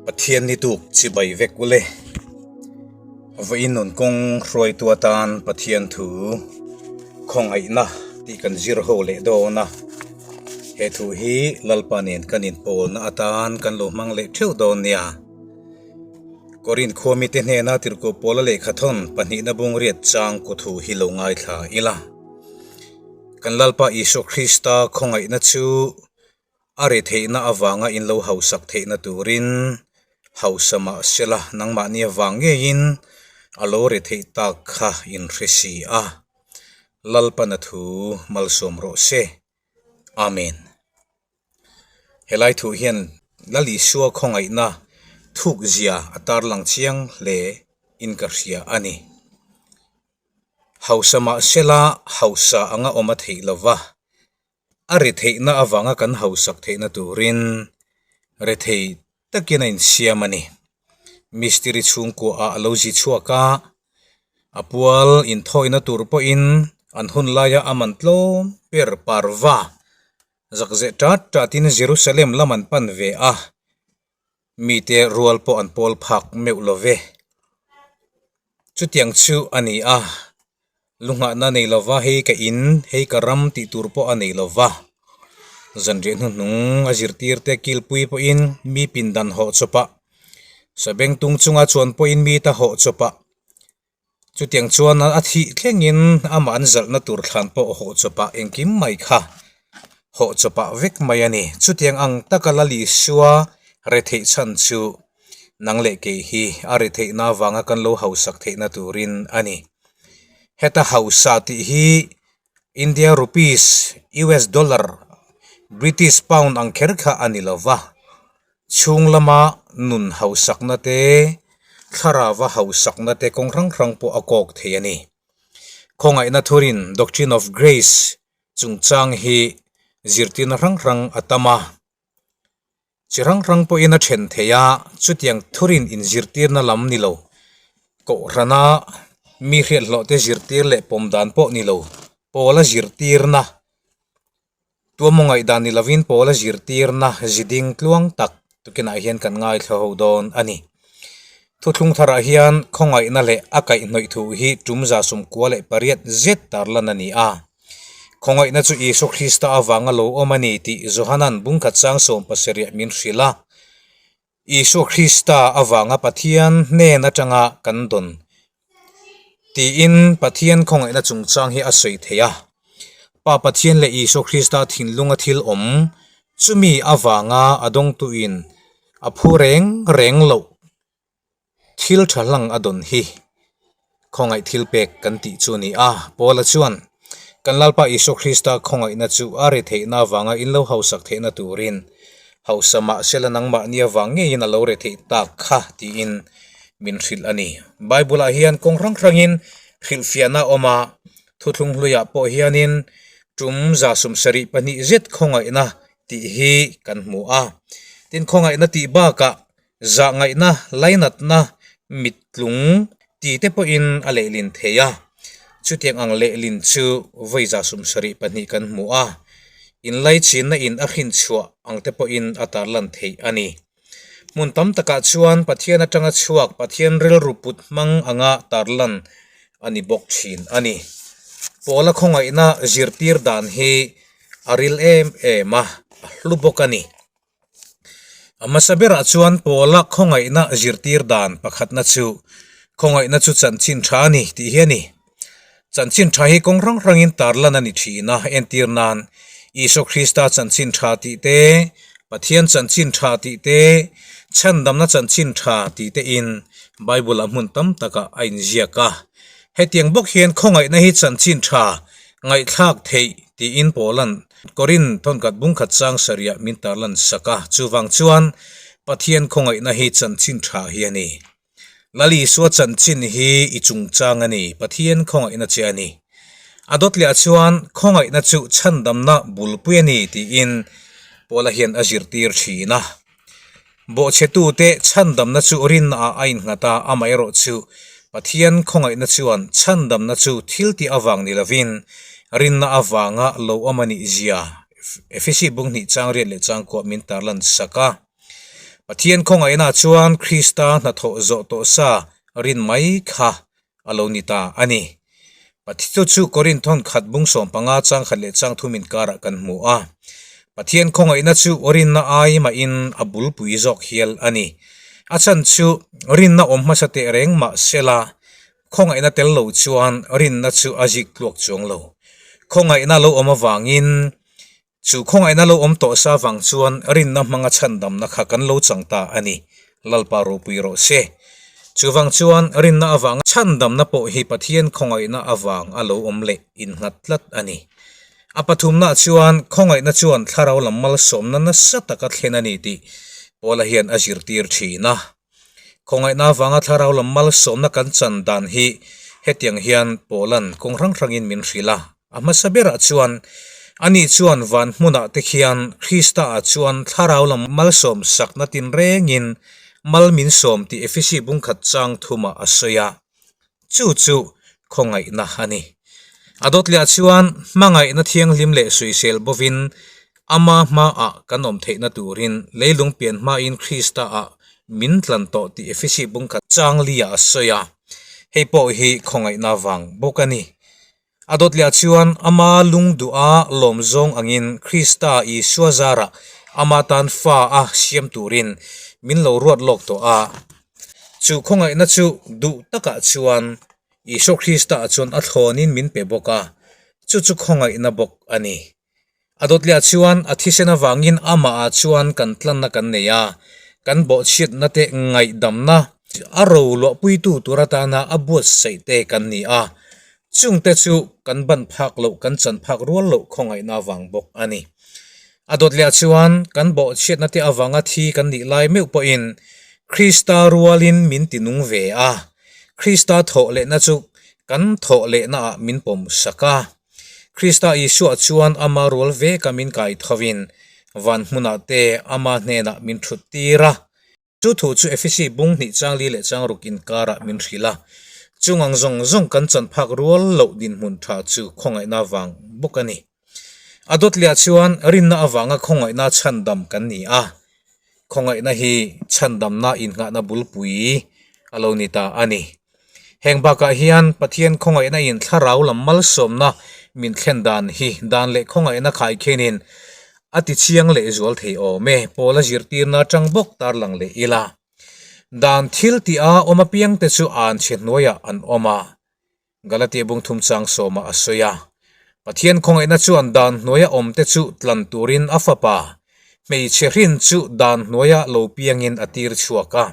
Pathian ni tuk chibai vek ule. Vawiin nun kawng hruaitu atan Pathian thu khawngaihna tih kan zir ho leh dawn a. He thu hi Lalpa nen kan inpawlna atan kan lo hmang leh theuh dawn nia. Korinth khua mite hnena tirhkoh Paula lehkhathawn pahnihna bungriat chang kaw thu hi lo ngaithla ila. Kan Lalpa Isua Krista khawngaihna chu a ri theihna avanga in lo hausak theihna turin hausa mah sela nangmahni avang ngeiin a lo ri theih tak kha in hre si a. Lalpana thu malsawm rawh se. Amen. Helai thu hian Lal Isua khawngaihna thukzia a tarlang chiang hle in ka hria a ni. Hausa mah sela hausa anga awm a theih lova, a ri theihna avanga kan hausak theihna turin rethei takin a insiam a ni. Mistiri chhungkua ah a lo zi chhuak a, a pual inthawina tur pawhin an hun laia a man tlawm ber parva zakzeh tat tatin Jerusalem lam an pan ve a, mite rual pawh an pawl phak meuh lo ve. Chutiang chu a ni a, Lunghahna nei lova hei ka in, hei ka ram tih tur pawh a nei lova. Zanriah hnuhnung a zirtirte kilpui pawhin mi pindan hawh chawpah, sabengtung chunga chuan pawhin mi ta hawh chawpah, chutiang chuan a thih thlengin amah an zalhna tur thlan pawh hawh chawpah engkim mai kha hawh chawpah vek mai a ni. Chutiang ang taka Lal Isua retheih chhan chu nang leh kei hi a retheihna avanga kan lo hausak theihna turin a ni. Heta hausa tih hi India rupees, US dollar, British pound ang kher kha a ni lo va, chhung lama nun hausakna te, thlarava hausakna te kawng hrang hrang pawh a kawk thei a ni. Khawngaihna thurin, Doctrine of Grace, chungchang hi zirtirna hrang hrang a tam a. Chi hrang hrang pawhin a then thei a, chutiang thurin inzirtirna lam ni lo, kohhrana mi hriathlawhte zirtir leh pawm dan pawh ni lo, pawla zirtirna, tuamaw ngaihdan ni lovin pawla zirtirna ziding tluang tak tukinah hian kan ngaithla ho dawn a ni. Thuthlung tharah hian khawngaihna leh a kaihhnawih thu hi tum 68 zet tarlan a ni a. Khawngaihna chu Isua Krista avanga lo awm a ni tih Johanan bungkhat chang 17 min hrilh a. Isua Krista avanga Pathian hnen atanga kan dawn tiin Pathian khawngaihna chungchang hi a sawi thei a. Pa Pathian leh Isua Krista thinlunga thil awm chumi avanga a dawngtuin a phu reng reng loh Thil tha hlang a dawn hi khawngaih thil pek kan tih chu a ni a. Paula chuan, Kan Lalpa Isua Krista khawngaihna chu a ri theihna avanga in lo hausak theihna turin hausa mah sela nangmahni avang ngeiin a lo ri theih tak kha tiin min hrilh a ni. Bible-ah hian kawng hrang hrangin hrilhfiahna a awm a, thuthlung hluiah pawh hianin tum 72 zet khawngaihna tih hi kan hmu a. Tin, khawngaihna tih bakah Zahngaihna, lainatna, mittlung ti te pawhin a lehlin thei a, chutiang ang lehlin chu vawi 72 kan hmu a, inlaichinna in a hrinchhuah ang te pawhin a tarlan theih a ni. Hmun tam takah chuan Pathian atanga chhuak Pathian rilru put hmang anga tarlan a ni bawk thin a ni. Pawla khawngaihna zirtir dan hi a ril em em a, a hlu bawk a ni. A hmasa berah chuan Paula khawngaihna zirtir dan pakhatna chu khawngaihna chu chanchin tha a ni tih hi a ni. Chanchin tha hi kawng hrang hrangin tarlan a ni thin a, entir nan Isua Krista chanchin tha tih te, Pathian chanchin tha tih te, chhandamna chanchin tha tih tein Bible-ah hmun tam takah a inziak a. Hetiang bawk hian khawngaihna hi chanchin tha ngaihthlak theih tiin Paula'n Korin thawnkhat bungkhat chang sarih min tarlan sak a, chuvang chuan Pathian khawngaihna hi chanchin tha hi a ni. Lal Isua chanchin hi i chungchang a ni, Pathian khawngaihna che a ni. A dawt leh ah chuan khawngaihna chu chhandamna bulpui a ni tiin Paula hian a zirtir thin a. Bawhchhetute chhandamna chu rinna ah a innghat a, amaherawh chu Pathian khawngaihna chuan chhandamna chu thil tih avang ni lovin rinna avanga lo awm a nih zia Efesi bung hnih chang riat leh chang kuah min tarlan sak a. Pathian khawngaihna chuan Krista hnathawh zawh tawh sa rin mai kha a lo ni ta a ni. Pathitu chu Korinthon khat bung 15 chang khat leh chang thum inkarah kan hmu a. Pathian khawngaihna chu rinna ai mahin a bulpui zawk hial a ni. A chhan chu rinna awm hmasa teh reng mah sela Khawngaihna tel lo chuan rinna chu a zik tluak chuang lo. Khawngaihna lo awm avangin, chu khawngaihna lo awm tawh sa vang chuan rinna hmanga chhandamna kha kan lo chang ta a ni. Lalpa ropui rawh se. Chuvang chuan rinna avanga chhandamna pawh hi Pathian khawngaihna avang a lo awm leh innghat tlat a ni. A pathumna chuan khawngaihna chuan thlarau lam malsawmna nasa taka thlen a ni tih Paula hian a zirtir thin a. Khawngaihna avanga thlarau lam malsawmna kan chan dan hi hetiang hian Paula'n kawng hrang hrangin min hrilh a. A hmasa berah chuan, ani chuan van hmunah te khian Krista-ah chuan thlarau lam malsawm sakna tinrengin mal min sawm tih Efesi bungkhat chang thumah a sawi a. Chu chu khawngaihna a ni. A dawtliah chuan hmangaihna thianghlim leh suisel bovin ama hmaah kan awm theihna turin leilung pian hmain Krista-ah min tlan tawh tih Efesi bungkhat changlia a sawi a. Hei pawh hi khawngaihna vang bawk a ni. A dawtliah chuan ama lung duha lawm zawng angin Krista Isua zarah ama tan fa a siam turin min lo ruat lawk tawh a. Chu khawngaihna chu duh takah chuan Isua Krista chuan a thlawnin min pe bawk a, chu chu khawngaihna bawk a ni. A dawtliah chuan a thisen avangin amahah chuan kan tlanna kan nei a, kan bawhchhiatna te ngaihdamna a ro luahpuitu tur atana a buatsaih te kan ni a, chungte chu kan ban phak loh kan chan phak rual loh khawngaihna avang bawk a ni. A dawtliah chuan kan bawhchhiatna te avanga thi kan nih lai meuh pawhin Krista rualin min ti nung ve a, Krista thawh lehna chu kan thawh lehnaah min pawm sak a. Krista Isua chuan ama rual veka min kai thovin van hmunah te ama hnenah min thut tir a. Chu thu chu Efesi bung hnih changli leh changruk inkarah min hrilh a. Chung ang zawng zawng kan chan phak rual loh dinhmun tha chu khawngaihna vang bawk a ni. A dawtliah chuan rinna avanga khawngaihna chhandam kan ni a. Khawngaihna hi chhandamna innghahna bulpui a lo ni ta a ni. Heng bakah hian Pathian khawngaihna in thlarau lam malsawmna min thlen dan hi dan leh khawngaihna khaikhenin a ti chiang leh zual thei awm e. Paula zirtirna atang bawk tarlang leh ila. Dan thil tih a awm apiangte chu anchhe hnuaiah an awm a. Galatia bung thum chang sawmah a sawi a. Pathian khawngaihna chuan dan hnuaia awmte chu tlan turin a fapa, hmeichhe hrin chu dan hnuaia lo piangin a tir chhuak a.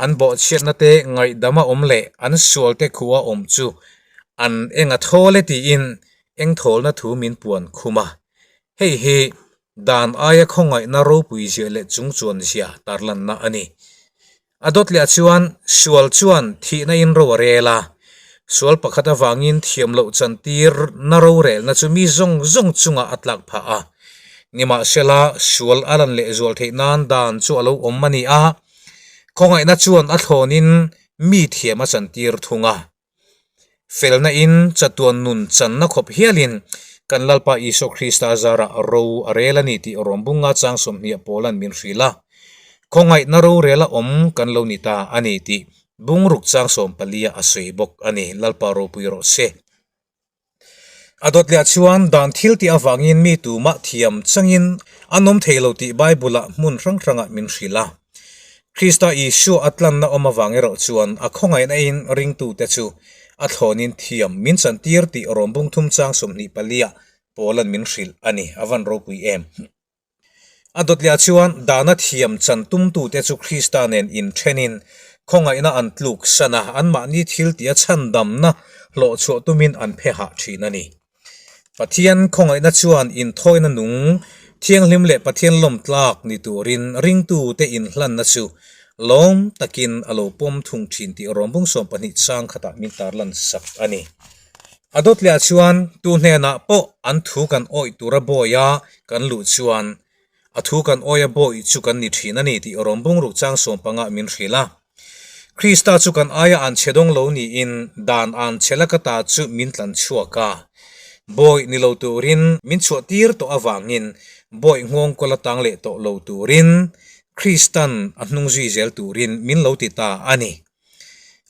An bawhchhiatna te ngaihdama awm leh an sualte khua awm chu an eng a thawl e tiin eng thawlna thu min puan khum a. Hei hi dan aia khawngaihna ropui zia leh chungchuan zia tarlanna a ni. A dawtliah chuan sual chuan thihna in ro a rel a, sual pakhat avangin thiam loh chantir na rorelna chu mi zawng zawng chungah a tlak phah a. Nimahsela, sual a lan lehzual theih nan dan chu a lo awm a ni a, khawngaihna chuan a thlawnin mi thiam a chantir thung a. Felna in chatuan nun channa khawp hialin kan Lalpa Isua Krista zarah ro a rel a ni tih Rawmbunga chang 20 Paula'n min hrilh a. Khawngaihna rorela awm kan lo ni ta a ni tih bungruk chang 14 a sawi bawk a ni. Lalpa ropui rawh se. A dawtliah chuan dan thil tih avangin mi tumah thiam changin an awm thei lo tih Bible-ah hmun hrang hrangah min hrilh a. Krista Isua a tlanna awm avang erawh chuan a khawngaihna in ringtute chu a thlawnin thiam min chantir tih Rawmbung thum chang 24-ah Paula'n min hrilh a ni. A van ropui em! A dawtliah chuan dana thiam chan tumtute chu Krista nen inthenin khawngaihna an tluk san a, anmahni thil tia chhandamna hlawhchhuah tumin an phe hah thin a ni. Pathian khawngaihna chuan inthawina nung thianghlim leh Pathian lawmtlak ni turin ringtute inhlanna chu lawm takin a lo pawm thung thin tih Rawmbung 12 chang khatah min tarlan sak a ni. A dawtliah chuan tu hnenah pawh an thu kan awih tura bawiha kan luh chuan a thu kan awih a bawi chu kan ni thin a ni tih Rawmbung ruk chang 15 min hrilh a. Krista chu kan aia an chhe dawng lo niin dan an chhe laka ta chu min tlan chhuak a. Bawi ni lo turin min chhuah tir tawh avangin bawi nghawng kawl atang leh tawh lo turin. Kristan a hnung zui zel turin min lo ti ta a ni.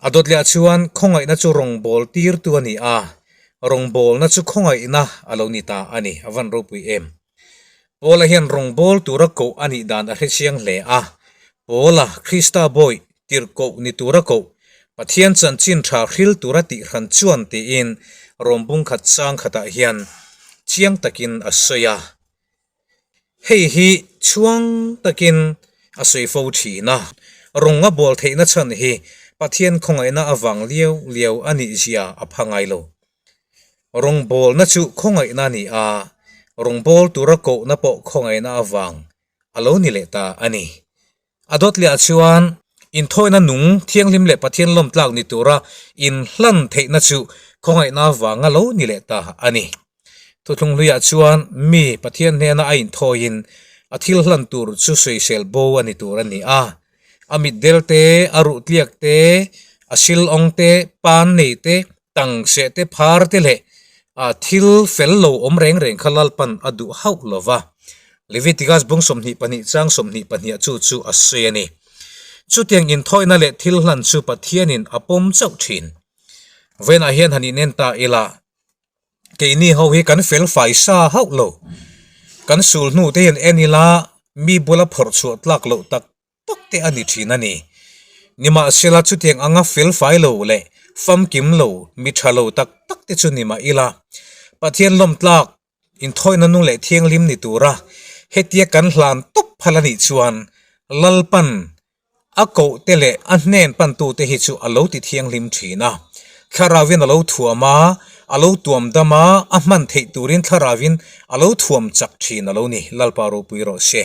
A dawt leh ah chuan khawngaihna chu rawngbâwl tirtu a ni a, rawngbâwlna chu khawngaihna a lo ni ta a ni, a van ropui em. Paula hian rawngbâwl tura koh a nih dan a hre chiang hle a, Paula, Krista bawi, tirhkoh ni tura koh, Pathian chanchin tha hril tura tih hran chuan tiin Rom bungkhat chang khatah hian chiang takin a sawi a. Hei hi chhuang takin a sawi fo thin a, rawng a bawl theihna chhan hi Pathian khawngaihna avang liau liau a nih zia a pha ngai lo. Rawngbawlna chu khawngaihna a ni a, rawngbâwl tura kohna pawh khawngaihna avang a lo ni leh ta a ni. A dawt lehah chuan inthawina nung thianghlim leh Pathian lawmtlak ni tura inhlan theihna chu khawngaihna avang a lo ni leh ta a ni. Thuthlung hluiah chuan mi Pathian hnena a inthawiin a thil hlan tur chu sawisel bo a ni tur a ni a. A mitdel te, a ruhtliak te, a silawng te, pan nei te, tang seh te phar te leh thil fel lo awm reng reng kha Lalpan a duh hauh lo va. Leviticus bung 22 chang 22 chu chu a sawi a ni. Chutiang inthawihna leh thil hlan chu Pathianin a pawm chauh thin. Vawiinah hian han inen ta ila, keini ho hi kan fel fai sa hauh lo. Kan sul hnu te hian en ila mi bula phawrh chhuah tlak loh tak tak te a ni thin a ni. Nimahsela chutiang anga fel fai lo leh famkim lo, mi tha lo tak tak te chu ni mah ila, Pathian lawmtlak inthawina nung leh thianghlim ni tura hetia kan hlan tawp phal a nih chuan Lalpan a koh te leh a hnen pantu te hi chu a lo ti thianghlim thin a. Thlarauin a lo thuam a, a lo tuam dam a, a hman theih turin thlarauin a lo thuam chak thin a lo ni. Lalpa ropui rawh se.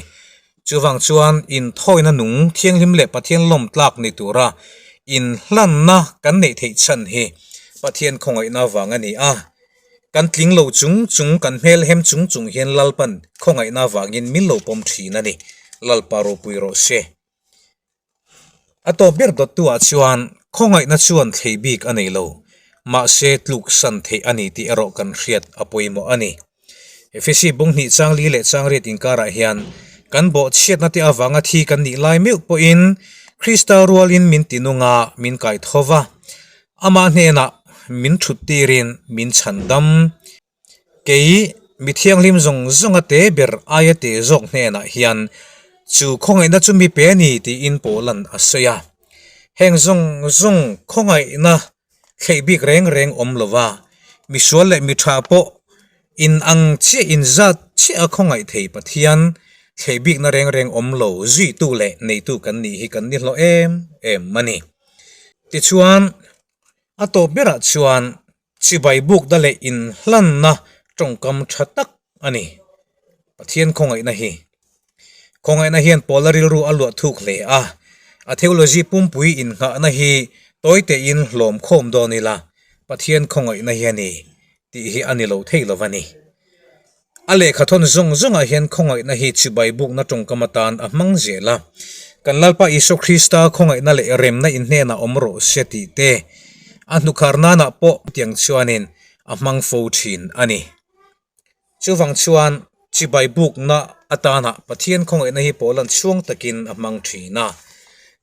Chuvang chuan inthawina nung thianghlim leh Pathian lawmtlak ni tura inhlanna kan neih theih chhan hi Pathian khawngaihna vang a ni a. Kan tling lo chung chung, kan hmel hem chung chung hian Lalpan khawngaihna vangin min lo pawm thin a ni. Lalpa ropui rawh se. A tawp ber dawttuah chuan khawngaihna chuan thlei bik a nei lo, mahse tluksan theih a ni tih erawh kan hriat a pawimawh a ni. Efesi bung hnih chang li leh chang riat inkarah hian kan bawhchhiatna te avanga thi kan nih lai meuh pawhin Krista rualin min tinung a, min kai tho va, amah hnenah min thut tirin min chhan dam. Kei, mi thianghlim zawng zawnga te ber aia te zawk hnenah hian chu khawngaihna chu mi pe a ni tiin Paula'n a sawi a. Heng zawng zawng khawngaihna thleih bik reng reng awm lo va, misual leh mi tha pawh in ang chiah in zat chiah a khawngaih thei Pathian thleih bikna reng reng awm lo zuitu leh neitu kan nih hi kan ni hlawh em em a ni. Tichuan, a tawp berah chuan Chibai bukna leh inhlanna tawngkam tha tak a ni. Pathian khawngaihna hi. Khawngaihna hian Paula rilru a luah thuk hle a. A theology pumpui innghahna hi tawi tein hlawm khawm dawn ila, Pathian khawngaihna hi a ni tih hi a ni lo thei lo a ni. A lehkhathawn zawng zawngah hian khawngaihna hi chibai bukna tawngkam atan a hmang zel a. Kan Lalpa Isua Krista khawngaihna leh remna in hnenah awm rawh se tih te a hnukhar nanah pawh tiang chuanin a hmang fo thin a ni. Chuvang chuan chibai bukna atana Pathian khawngaihna hi Paulan chhuang takin a hmang thin a.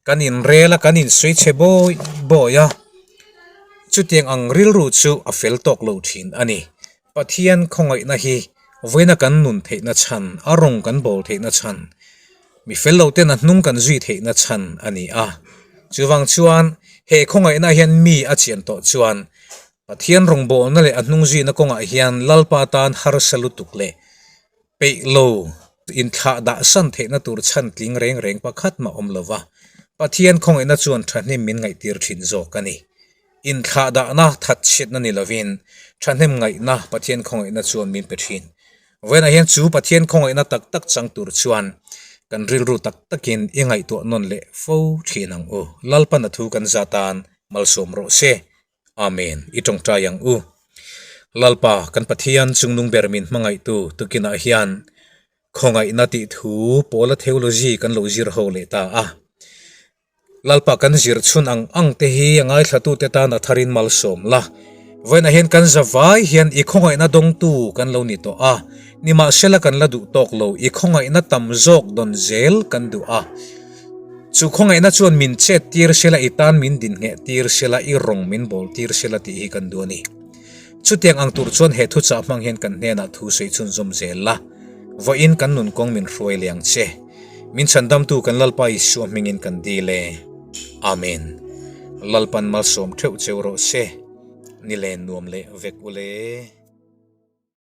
Kan inrel a, kan insawi chhe bawi bawi a, chutiang ang rilru chu a fel tawk lo thin a ni. Pathian khawngaihna hi vawiina kan nun theihna chhan, a rawng kan bawl theihna chhan, mi fel lo ten a hnung kan zui theihna chhan a ni a. Chuvang chuan he khawngaihna hian mi a chian tawh chuan Pathian rawngbawlna leh a hnung zuina kawngah hian Lalpa tan harsa lutuk leh peih lo inthlah dah san theihna tur chhan tling reng reng pakhat mah awm lo va, Pathian khawngaihna chuan thahnem min ngaihtir thin zawk a ni. Inthlah dahna that chhiatna ni lovin thahnem ngaihna Pathian khawngaihna chuan min pe thin. Vawiinah hian chu Pathian khawngaihna tak tak chang tur chuan kan rilru tak takin i ngaihtuah nawn leh fo thin ang u. Lalpan a thu kan zat tan malsawm rawh se. Amen. I tawngtai ang u. Lalpa kan Pathian chungnung ber min hmangaihtu tukinah hian khawngaihna tih thu Paula theology kan lo zir ho leh ta a. Lalpa kan zir chhun ang ang te hi a ngaithlatute tan a tharin malsawm la. Vawiinah hian kan zavai hian i khawngaihna dawngtu kan lo ni tawh a. Nimahsela kan la duh tawk lo, i khawngaihna tam zawk dawn zel kan duh a. Chu khawngaihna chuan min chet tir sela, i tan min din ngheh tir sela, i rawng min bawl tir sela tih hi kan duh a ni. Chutiang ang tur chuan he thuchah hmang hian kan hnenah thu sawi chhunzawm zel la, vawiin kan nun kawng min hruai leh ang che. Min chhandamtu kan Lalpa Isua hmingin kan dil e. Amen. Lalpan malsawm theuh cheu rawh se. Ni len nuam leh vek u le.